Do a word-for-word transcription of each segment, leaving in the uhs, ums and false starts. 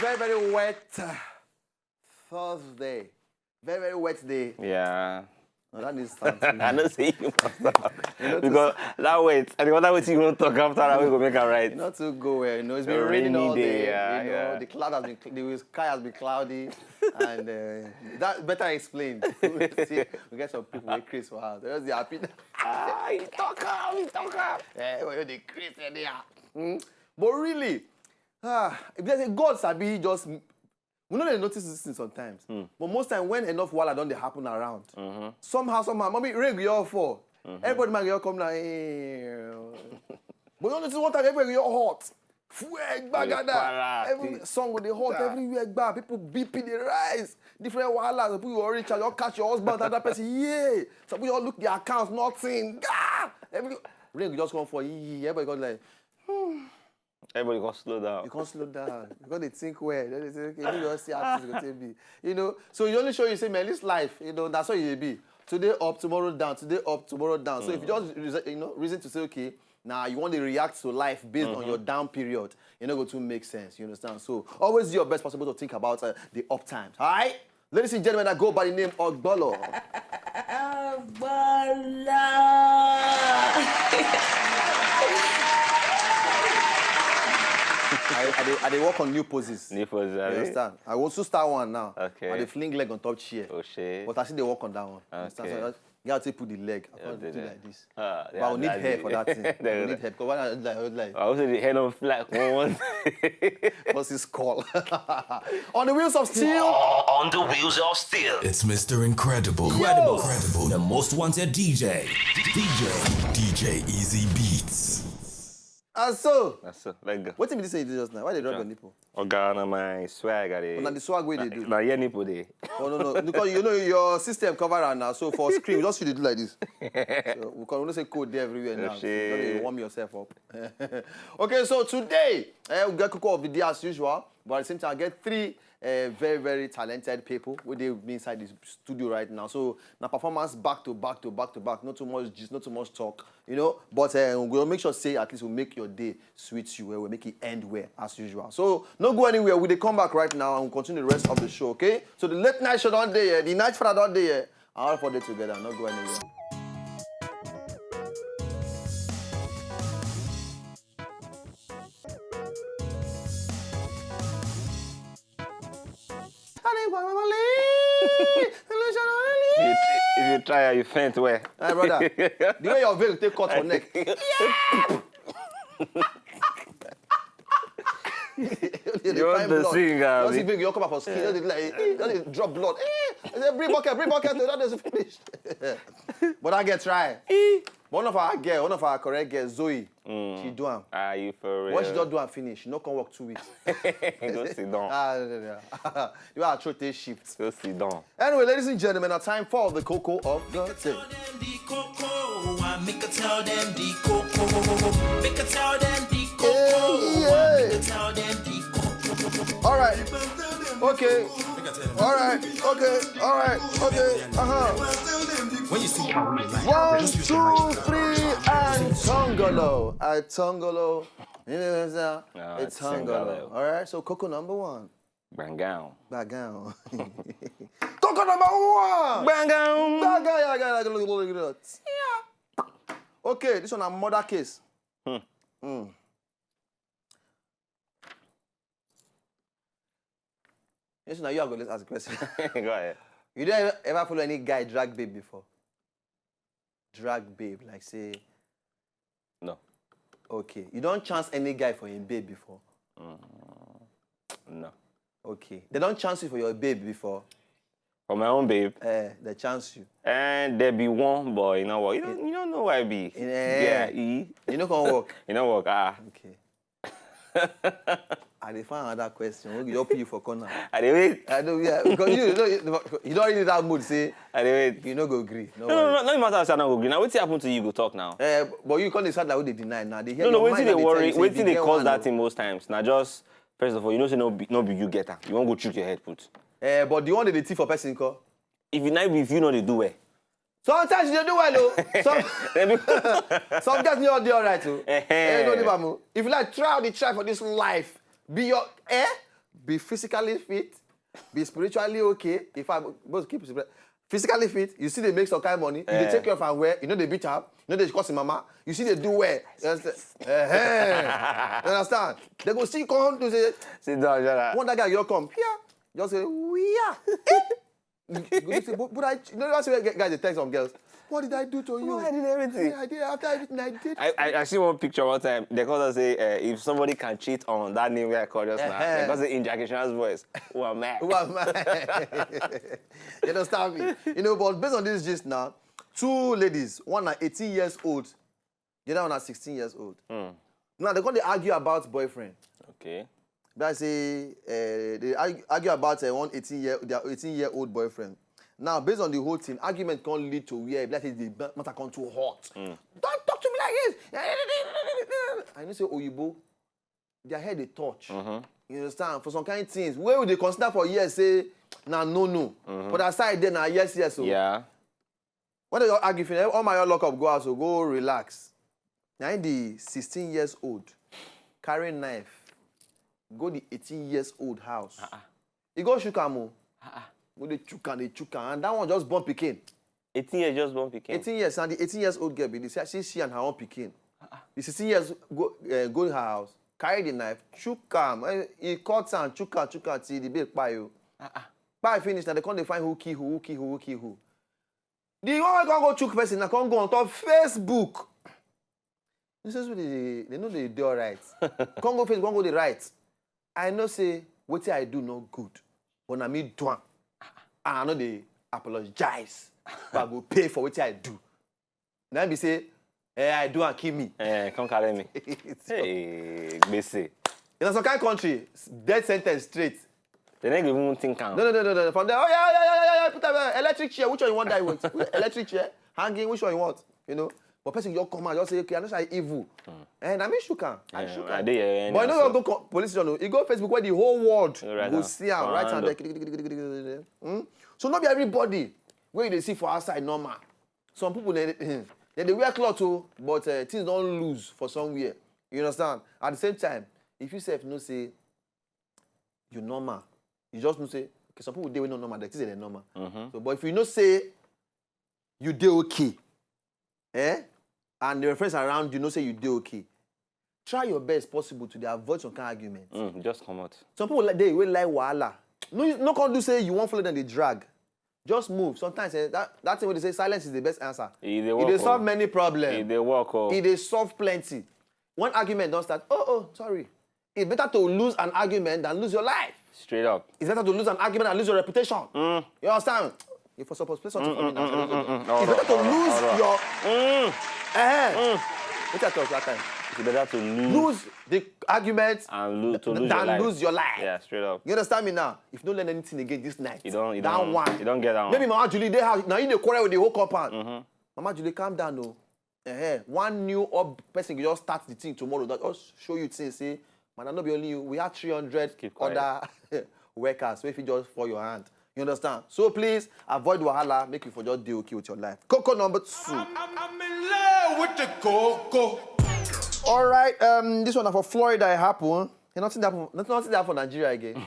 Very, very wet uh, Thursday. Very, very wet day. Yeah. No, that needs time. I know say you must stop. You know, to Because that wet, and the other wet you won't talk after that, we go make am right. Not to go well, you know. It's been A raining rainy all day, day. yeah, you know, yeah. The cloud has been, cl- the sky has been cloudy, and uh, that better explained. See, we get some people wey craze for house. They just dey happy. Ah, you talk am, you talk am. Eh, well, they craze there. Hmm? But really, ah, if there's a God sabi, just we no dey notice this thing sometimes. But most time when enough wahala don dey happen around, somehow, somehow, mommy rain go all fall. Everybody might go come like, eh. But you notice one time everywhere go hot. Fuel gbagada. Para, Every ti- song go dey hot everywhere gba. People B P dey rise. Different wahala. People you already charge. You catch your husband, another person. Yeah. Some people all look their accounts, nothing. Gah! Every rain go just come for. Everybody go like, Everybody go slow down. you can't slow down. You got to think well. Then they say, okay, maybe I'll see how this is going to be. You know, so you only show you say, man, this life, you know, that's how you be. Today up, tomorrow down. Today up, tomorrow down. So if you just reason- you know reason to say, okay, now you want to react to life based on your down period, you know, go to make sense. You understand? So always do your best possible to think about uh, the up times. All right. Ladies and gentlemen, I go by the name of Bolo. I, I, dey, I dey work on new poses. New poses, You abi? Understand? I want to start one now. Okay. I dey fling leg on top chair. Oh shit. But I still dey work on that one. You understand? Okay. So I just, you gotta take put the leg. I Yeah, can't they do dey. Like this. Ah, But I will need that's hair it. For that thing. I They will go- need hair because when I like, I was like, I also the head of flag one. What's his call? On the wheels of steel. On the wheels of steel. It's Mister Incredible. Incredible. Incredible. The most wanted D J. D J. D J Easy Beats. And so, That's so. Let go. What did you say you did just now? Why they rub Sure. Your nipple? Oga, na my swag. I dey. Na the swag wey dey do. Na here nipple dey. Oh no no, because you know your system cover am now. So for screen, just you dey do like this. So we can only say code there everywhere now. So you Shey. Don't warm yourself up. Okay, so today eh, we get koko of the day as usual, but at the same time I get three uh, very very talented people wey dey inside the studio right now. So na performance back to back to back to back. Not too much gist, not too much talk, you know. But uh, we go make sure say at least we make your day sweet you well, we make it end well as usual. So no go anywhere. We dey come back right now and we continue the rest of the show. Okay? So the late night show don dey here, the night father don dey here. And all for dey together, no go anywhere. If you, if you try, you faint well. My brother, the way your veil take cut for neck. You You want to sing, Just abi? the veil, you come up for skin, just dey like, eh, just dey drop blood. Eh, I say, bring bucket, bring bucket, that is finished. But I get try. One of our girl, one of our correct girls, Zoe, she do am. Are you for real? When she don do am finish, she no come work two weeks. Go sit down. Ah, no, no, no. You are throat take shift. Go sit down. Anyway, ladies and gentlemen, now time for the coco of the day. Tell them the coco, I make a tell them the coco. Make a tell them the coco, Hey, I yeah. Make a tell them the coco. All right. Okay. All right. Okay. All right. Okay. Uh huh. When you see power in life, One, just use your mind. Two, three, and Tongolo. I Tongolo. You know what I'm saying? Ah, It's Tongolo. Tongolo. All right. So coco number one. Bang down. Back down. Coco number one. Bang down. Back down. Yeah, yeah, yeah, yeah, yeah. Okay, this one a murder case. Hmm. Mm. Yes, now you are going to ask a question. Go ahead. You don't ever follow any guy drag babe before? Drag babe, like say No. Okay. You don't chance any guy for a babe before? No. Okay. They don't chance you for your babe before? For my own babe. Eh, they chance you. And there be one boy, you know what? You don't, you don't know why be. Eh. Yeah, e. You know can work. You know what? Ah. Okay. I dey find another question. We go put you for corner. I dey wait. I know, yeah, because you, you, know, you don't really that mood. Say I dey wait. You no go agree. No, No, no, worry. no, no matter how I no go gree. Now wetin happen to you go talk now. Eh, but you can't decide that we dey deny now. They hear No, no, your wetin mind dey and they tell worry, you say if wetin you dey get cause one that o. Thing most times. Now just first of all, you know say no be no be you get am. You wan go chook your head put. Eh, but the one that they thief for person call. If you not if you no dey do well. Sometimes you dey do well o. Some Then be- some guys need all dey alright o. Eh, Eh, no eh. leave am o. If you like try all the try for this life, be your eh, be physically fit, be spiritually okay. If I both keep spiri- physically fit, you see they make some kind of money, you dey take care of am well, you know they beat am, you know they cause him mama, you see they do well. You understand? Eh-heh. You understand? They go see come to say, Sit down, Jara. One that guy you come here, just say we are. You go say, but, but I, you know that's why guys they tell some girls, what did I do to you? I did everything. Yeah, I did after everything I did. I, I, I see one picture one time. They call us say uh, if somebody can cheat on that name where I call just now, Eh-heh. They call say in Jackie Chan's voice. Who am I? Who am I? You understand me? You know, but based on this gist now, two ladies, one are eighteen years old, the other one are sixteen years old. Now they come dey argue about boyfriend. Okay. That say uh, they argue, argue about uh, one eighteen year their eighteen year old boyfriend. Now, based on the whole thing, argument can lead to where like the matter come too hot. Don't talk to me like this. I know say Oyibo, their head they touch. You understand? For some kind of things, where would they consider for years say na no no. For that side then na yes yes. So Yeah. When they don argue finish, all my own lock up go house, so go relax. Now in the sixteen years old, carry knife, go the eighteen years old house. He go shook am o. Go dey chook am, dey chook am, and that one just born pikin. eighteen years just born pikin. Eighteen years, and the eighteen years old girl be the see she and her own pikin. The sixteen years go uh, go her house, carry the knife, chook am. Eh, he cut am, chook am, chook am till the babe kpai o. Kpai finish, now they come dey find who kill who, who kill who, who kill who. The one wey come go chook person na come go on top Facebook. This is what they they know they do alright. Come go Facebook, come go the right. I know say wetin I do no good, but na me do am. And I know they apologize, but I go pay for wetin I do. Now be say, eh, I do and kill me. Eh, come carry me. Hey, gbese. In some kind country, death sentence straight. They never even think am. No, no, no, no, no. From there, oh yeah, yeah, yeah, yeah, yeah. Put that electric chair. Which one you want die with? Electric chair, hanging. Which one you want? You know. But person you come out, just say, okay, I know say evil. And I mean, shook am. I Yeah, shook I am. dey here, But you anyhow, know, so- go co- police station. You go Facebook where the whole world Write go am. see am. Right Hand hand up. There. Hmm? So not be everybody where they see for outside normal. Some people they they, they wear cloth too, but uh, things don't lose for somewhere. You understand? At the same time, if you self know say you normal, you just know say okay. Some people they will not normal. They think they normal. So, but if you know say you dey okay, eh, and your friends around you know say you dey okay, try your best possible to dey avoid some kind of argument. Mm, just come out. Some people like they will like wahala. No, no can do say you won't follow them the drag. Just move. Sometimes eh, that, that thing when they say silence is the best answer. E dey It work dey o. solve many problems. E dey work o. It dey solve plenty. One argument don't start. Oh, oh, sorry. It's better to lose an argument than lose your life. Straight up. It's better to lose an argument and lose your reputation. You understand? You for suppose play something for me now. Mm, It's better to oro, lose oro. your. Eh. What I talk that time? It's better to lose, Lose the argument and lose to th- lose than your life. Lose your life. Yeah, straight up. You understand me now? If you don't learn anything again this night, You don't. You that don't. One. You don't get that one. Maybe Mama Julie, they have now you dey quarrel with the whole compound. Mama Julie, calm down, no. Eh, one new up person you just start the thing tomorrow. That just show you things. Say, man, I no be only you. We have three hundred Keep quiet. Other workers. So if you just fall your hand, you understand. So please avoid wahala. Make you for just dey okay with your life. Coco number two. I'm, I'm, I'm in love with the coco. All right, um, this one na for Florida. It happen. You nothing that happen. Nothing, nothing that happen for Nigeria again.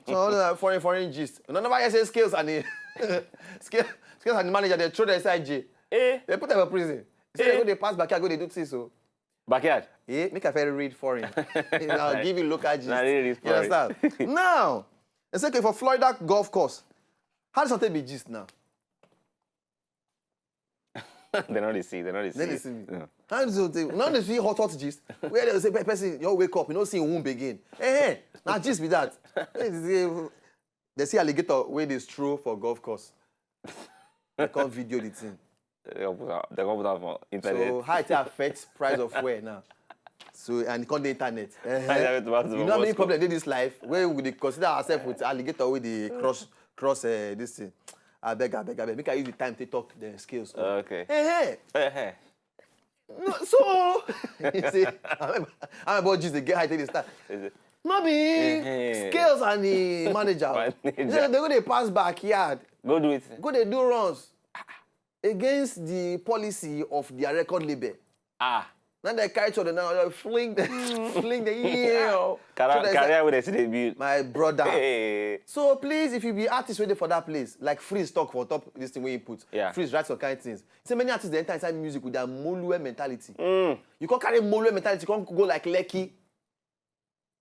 So all that foreign foreign gist. You know, never hear say scales and the scale, scales and the manager they throw them inside jail. Eh? They put them for prison. Say Eh? they go they pass back here, go they do things so. Backyard. Yeah, make a very read foreign. I'll give you local gist. Nah, really read You understand? Now, it's okay for Florida golf course. How does something be gist now? They know they see. They know they see. Then they see me. No. How does something? Now they see hot hot gist. Where they say pe- person, you wake up, you don't see womb again. Eh, eh. Now gist be that. They see, they see alligator where they stroll for golf course. They come video the thing. They go put out. They go put out for internet. So how it affects price of where now? So and it come the internet. Eh, How it affect price of You know how many Moscow? problems dey this life where we dey consider ourselves with alligator with the cross cross uh, this thing. I beg, I beg, I beg. Make I use the time to talk the skills. Okay. Hey, hey. Eh, eh. No, so you see, I'm about Jesus. They get high take the start. Is it? No be Eh, eh. Scales and the manager. Manager. They, they go dey pass backyard. Go do it. Go dey do runs against the policy of their record label. Ah. Now they carry to the now, they fling the, fling the yeah. Career, career wey dem still dey build. My brother. Hey. So please, if you be artist wey dey for that place, like Freeze talk for top this thing wey he put. Yeah. Freeze write some kind things. Say many artists dey enter inside music with their molue mentality. Mm. You can't carry molue mentality, you can't go like Lekki.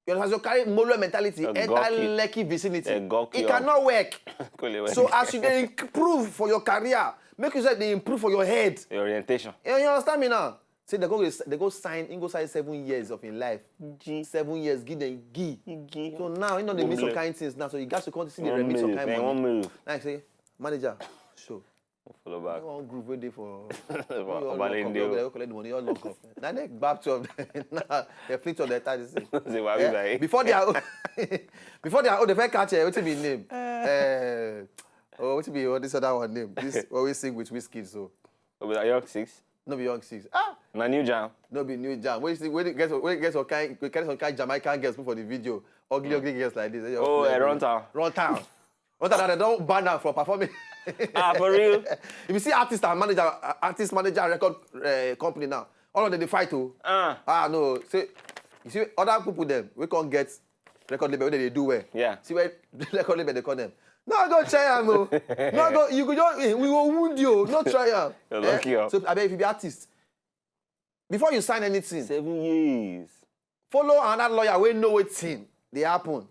You understand? So carry molue mentality, They'll enter gawk you. Lekki vicinity. They'll gawk It you cannot work. Kò lè work. So as you dey improve for your career, make sure say dey improve for your head. The orientation. You understand me now? Say they go they go sign, he go sign seven years of his life. G. Seven years, give them give. G. So now you know they make some Move. kind things now. So you got to come to see the One remit some move. kind Eh, money. One move. Like say, manager, show. Follow back. One group wey dey for For you all Obalende lock up, o. you all collect the money, you all lock up. Now they gbab to them. Now they fling to the thirty six. Say, "Why we Yeah? buy?" Before they are before they are oh, they first catch it. What's be his name? Uh, oh, what's be what this other one name? This always sing with Wizkid, so Oh, but Young Six. No be Young Six. Ah, Na New Jam. No be New Jam. When you see when you get when you get some kind get some kind Jamaican girls put for the video, ugly ugly girls like this. Eh, Oh, like eh, Run Town. Run Town. Run Town. They don't ban her from performing. Ah, for real? If you see artist and manager, uh, artist manager and record uh, company now, all of them they fight oh. Ah. Ah no, say you see other people them we can't get record label wey they do well. Yeah. See where record label they call them. No go try am oh. No go you go just eh, we go wound you. No try am. You're lucky, oh. So I bet if you be artist, before you sign anything, Seven years. Follow another lawyer wey know wetin dey happen.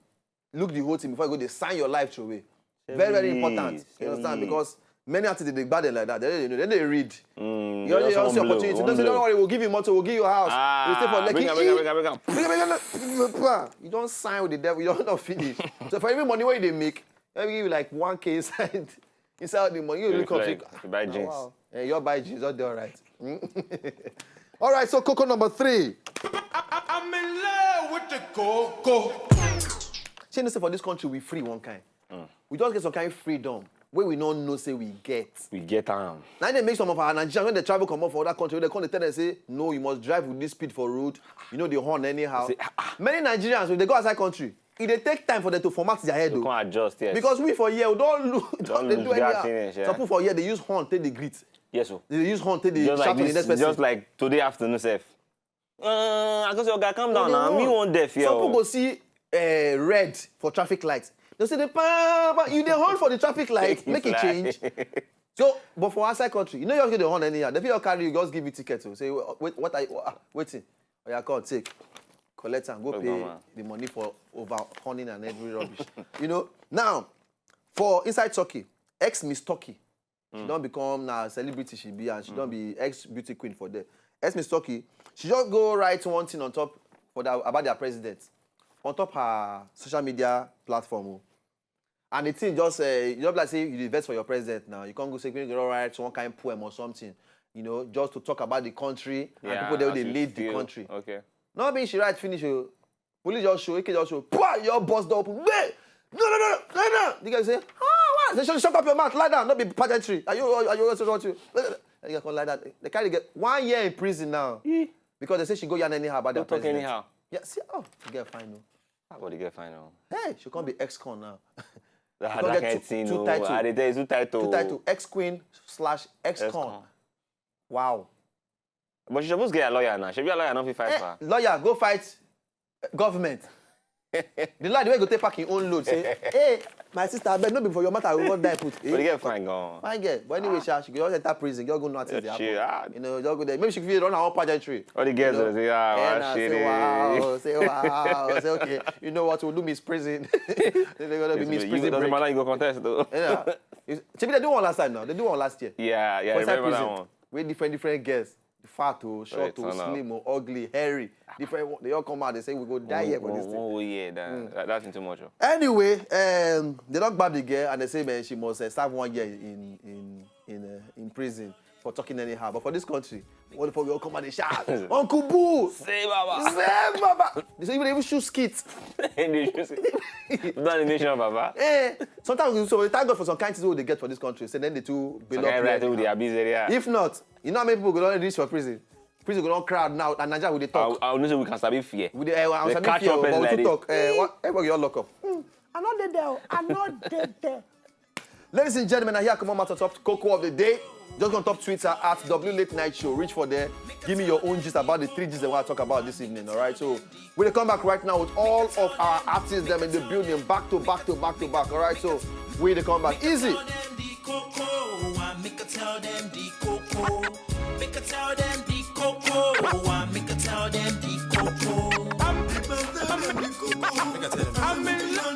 Look the whole thing before you go dey sign your life throw away. Very very important. You understand? Because many artists dey gbad like that. They dey they dey read. Mm, You only see opportunity. Don't say don't worry, we'll give you motor, we'll give you house. Ah, You stay for Lekki. Bring am, bring am, bring am, bring am. Bring am, bring am, bring am. You don't sign with the devil. You're not finished. So for every money wey you dey make, let me give you like one k inside. Inside the money, you look up. Like, you buy jeans. Wow. Eh, you buy jeans, all dey alright. All right, so coco number three. I'm in love with the coco. Shey you know say for this country we free one kind. We just get some kind freedom wey we no know say we get. We get am. Na im dey make some of our Nigerians when they travel comot for other country, they come dey tell them say no, you must drive with this speed for road. You no dey horn anyhow. Say, ah, ah. Many Nigerians when they go outside country, e dey take time for them to format their head You o. Can't adjust, yes. Because we for here we don lose, Don dey lose do that anyhow. finish, yeah. Some people for here dey use horn take dey greet. Yes, sir. They dey use horn take dey Just shout like to the this, next person. Just like today afternoon, sef. Uh, I go say, "Oga, calm down They now. horn. Me one deaf here." Some people Oh. go see uh, red for traffic light. They say the pa pa, you dey horn for the traffic light, make it Fly. Change. So, but for outside country, you know you just get the horn anyhow. They fit just carry you, just give you ticket. So say, wait, what are you, ah, waiting? Oh yeah, come take, collect and go Oh, pay go on. The money for over horning and every rubbish. You know, now for inside Turkey, ex Miss Turkey, she don't become now celebrity she be and she don't be ex beauty queen for there. Ex Miss Turkey, she just go write one thing on top for that about their president on top her social media platform. Oh. And the thing just uh, you just like say you dey vex for your president now. You can't go say you go write one kind poem or something, you know, just to talk about the country and Yeah, people that as they you lead the feel. Country. Okay. Not being she write finish, oh. Police just show, A K just show, pwah, your boss door open. Wait! No, no, no, no, no, no. The guy say, ah, what? They should shut up your mouth, lie down, not be pageantry. Are you, are you, are you, what you? The guy come lie down. They carry get one year in prison now because they say she go yarn anyhow about the Don't talk president. Anyhow. Yeah, see, oh, the girl fine, no. How about the girl fine now? Hey, she can't be ex-con now. That, She can't that get kind two- thing, two no. title. I dey tell you, two title. Two title, ex-queen slash ex-con. Ex-con. Wow. But she suppose get a lawyer now. She be a lawyer, not fit fight Eh, her. Lawyer, go fight uh, government. The lawyer wey go take pack him own load say, hey, my sister, abeg no be for your matter I go die put. But the girl fine gone. Fine girl, but anyway, sha, she go just enter prison, just go notice the She, happen. Ah, You know, just go there. Maybe she fit run her own pageantry. All the girls You know? will say, ah, Eh, wow, nah, shit. say wow, say wow, say okay. You know what? We'll do Miss Prison. They gonna be Miss You Prison. doesn't Break. Matter, you go contest though. Yeah. Maybe they do one last time now. They do one last year. Yeah, yeah, For inside remember that prison, one. With different different girls. Fat oh, short It's oh, on now. Slim oh, ugly, hairy. Different. They all come out. They say we go die here for this One- thing. One whole year, then that, that's too much. Oh. Anyway, um, they don't grab the girl and they say, man, she must uh, serve one year in in in uh, in prison for talking anyhow. But for this country, what the fuck we all come out and shout, Uncle Boo, Say, Baba. Say Baba. They say even even shoot skit. They just- Not the nation, Baba. Eh, sometimes we so we thank God for some kind things we dey get for this country. So then the two Some below kind right with the play. Abiz area. If not, you know how many people go don reach for prison? Prison go don crowd now, and Nigeria we dey I, talk. I know say we can sabi fear. We dey, uh, They some catch people up person go like to this. Talk. Uh, what? Everybody all lock up. Hmm, I not dey there. Oh. I not dey there. Ladies and gentlemen, I hear come on top koko of the day. Just gonna top Twitter at W Late Night Show. Reach for there. Give me your own gist about the three G's that I want to talk about this evening. All right. So we dey come back right now with all of our artists them in the building, back to back to back to back. All right. So we dey come back easy. Make I tell them the coco. Make I tell them the coco. Make I tell them the coco. I'm in love.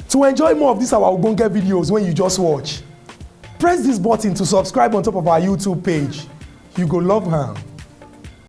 To enjoy more of these our ogbonge videos when you just watch, press this button to subscribe on top of our YouTube page. You go love am.